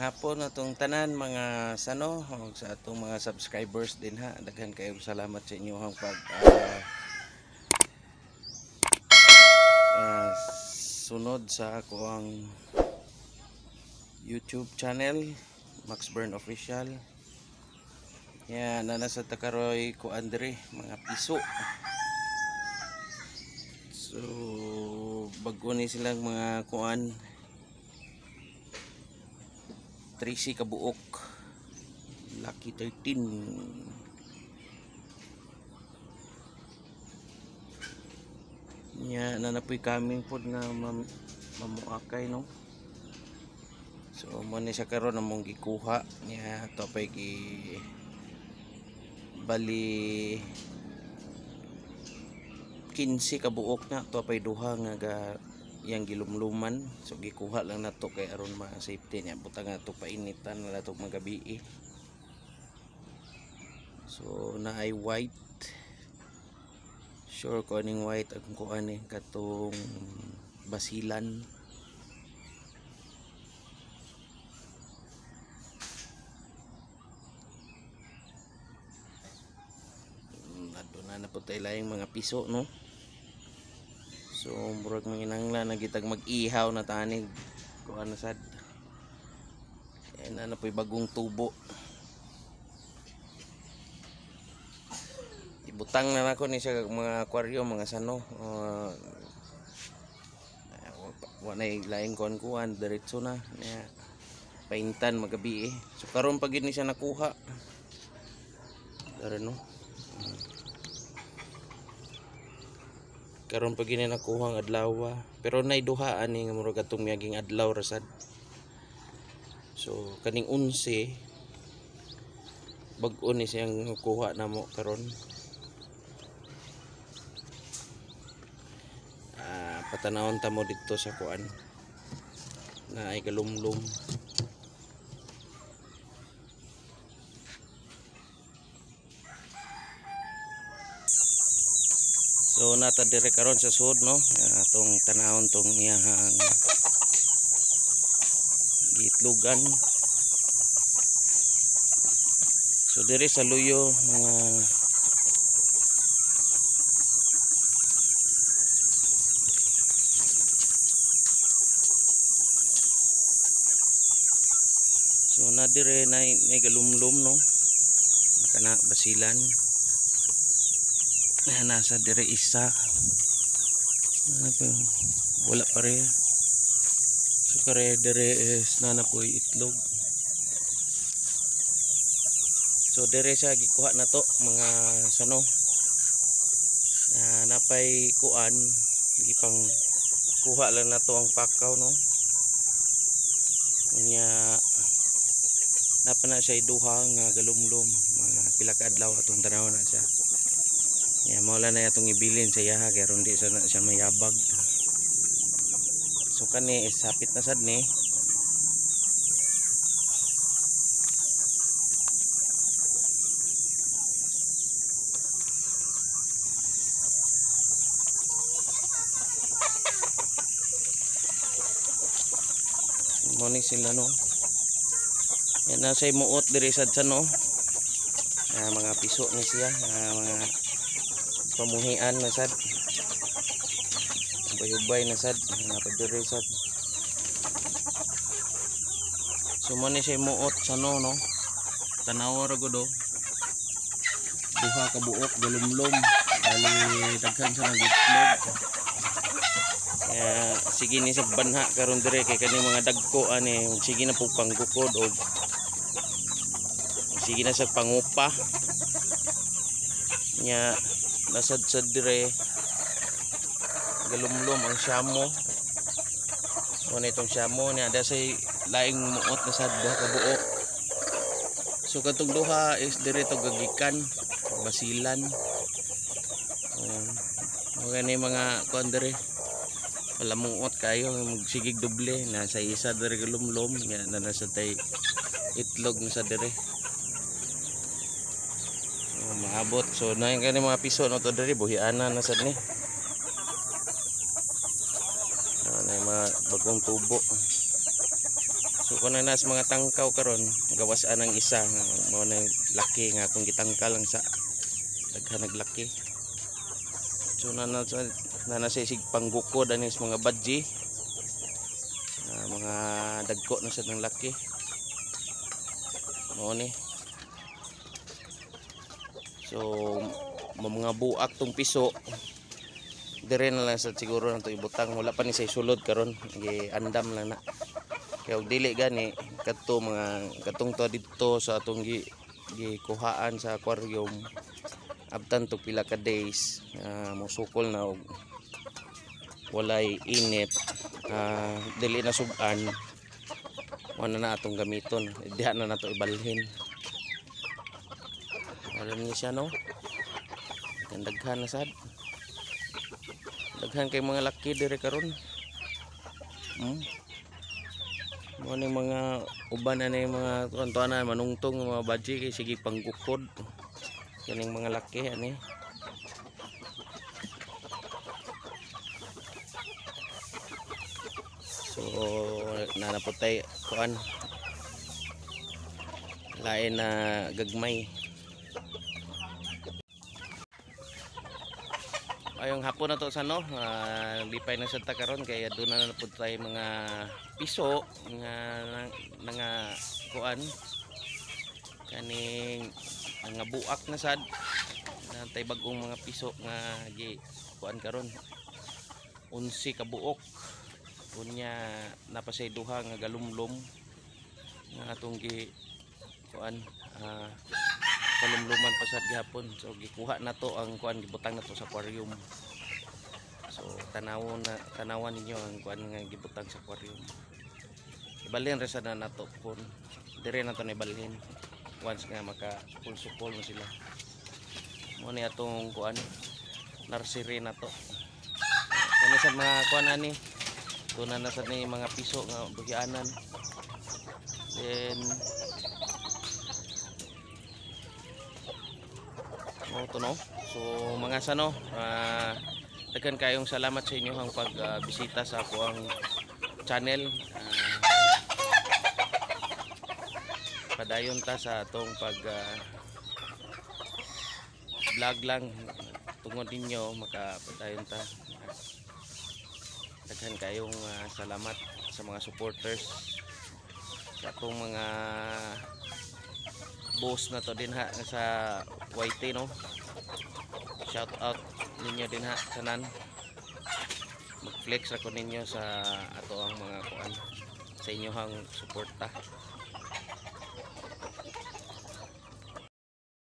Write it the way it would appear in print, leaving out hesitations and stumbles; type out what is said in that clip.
hapon atong tanan mga sano ug sa atong mga subscribers din ha. Daghan kayo salamat sa inyong pag sunod sa ako ang YouTube channel Max Burn Official. Yan, na nasa takaroy ko Andre mga piso. So bago ni silang mga kuan 13 kabuok, lucky 13. Nya na napoy kaming pod nga mamuakay no. So mo ni siya karon among gikuha niya to pay gi bali 15 kabuok na to pay duha nga ga yang gilumluman. So gikuha lang nato kay aron ma-safety niya, butang nato painitan na nato magabi. So naay white, sure ko aning white akong kuan ni katong basilan. Aduna na po tayo laing mga piso no. So murag manginanglan na gitag mag-ihaw na tanig kuan na sad. Kaya na po'y bagong tubo. Ibutang na nako ni siya mga aquarium mga sano. Wa na laing kuan-kuan diretso na niya paintan magabi eh. So karon pag gid ni siya nakuha. Dara no. Karon pag gini nakuha ang adlaw, pero nay duha ani nga murag atong miaging adlaw ra sad. So kaning 11 bag-o ni siyang kuha namo karon. Patanawon ta mo didto sa kuan na ay galumlum. So nata dire karon sa sud no, atong tanahon tong iyahang gitlugan. So dire sa luyo mga so na dire na galumlum no, kana basilan. Na nasa dire isa. Wala pa rin. So kare dire is na po'y itlog. So dire siya gikuha na to mga sano. Na napay kuan gipang kuha lang na to ang pakaw no. Unya napa na siya duha nga galumlum mga pila ka adlaw atong tanaw na siya. Ya, mao na atong ibilin sa iyaha kay aron di sa na siya mayabag. So kani is sapit na sad ni. Mo ni sila no. Yan na say muot diri sad sa no. Mga piso ni siya, mga pamuhian na sad, ubay-ubay na sad, napadiri sad. So mo ni siya muot sa no no. Tanaw ra gud oh. Duha ka buok galumlum, bali daghan sa nagitlog. Kaya sige ni sa banha karon dire kay kani mga dagko ani sige na pug panggukod og sige na sa pangupa. Nya nasad-sad dire galumlum ang siyamo. So na itong siyamo niya ada say laing muot na sad duha ka buok. So katong duha is dire to gagikan basilan. Mo gani mga kuan dire palamuot kayo magsigig doble na sa isa dire galumlum nya na nasa tay itlog na sa dire. Maabot. So na kani mga piso no to diri buhiana na sad ni. Na mga bagong tubo. So kung na nas mga tangkaw karon, gawas anang isa mao na laki nga akong gitangkal lang sa daghan naglaki. So nana sa isig panggukod ani sa mga badji, mga dagko na sad ng laki. Mao ni. So mga buak tong piso dire na lang sad siguro nato ibutang, wala pa ni say sulod karon, gi-andam lang na. Kaya og dili gani kadto mga katong to didto sa atong gikuhaan sa aquarium, abtan to pila ka days, mosukol na og walay init, dili na sug-an, wala na atong gamiton, diha na nato ibalhin. Alam niyo siya no, daghan na sad, daghan kay mga laki dire karon. Mo ning mga uban ani mga tuan-tuanan manungtong mga badji kay sige panggukod kaning mga laki ani. So nanaputay kuan lain na gagmay. Ayong hapon na to sa no, lipay na sad ta karon kay aduna na pud tay mga piso nga nga kuan kaning nga buak na sad natay bag-ong mga piso nga gi kuan karon 11 ka buok. Unya napasay duha nga galumlum nga atong gi kuan palumluman pa sad gihapon. So gikuha na to ang kuan, gibutang na to sa aquarium. So tanawan ninyo ang kuan nga gibutang sa aquarium. Ibalhin ra sad na nato kun dire na to na ibalhin once nga maka pulsupol na sila. Mo ni atong kuan nursery na to. Kani sad mga kuan ani, tuna na sad ni mga piso nga buhianan. Then mo to no. So mga sano, daghan kayong salamat sa inyong pagbisita sa ako ang channel. Padayon ta sa atong pag vlog lang tungod ninyo, makapadayon ta. Daghan kayong salamat sa mga supporters, sa atong mga boss na to din ha sa YT no. Shout out ninyo din ha tanan. Mag-flex ako ninyo sa ato ang mga kuan sa inyong suporta.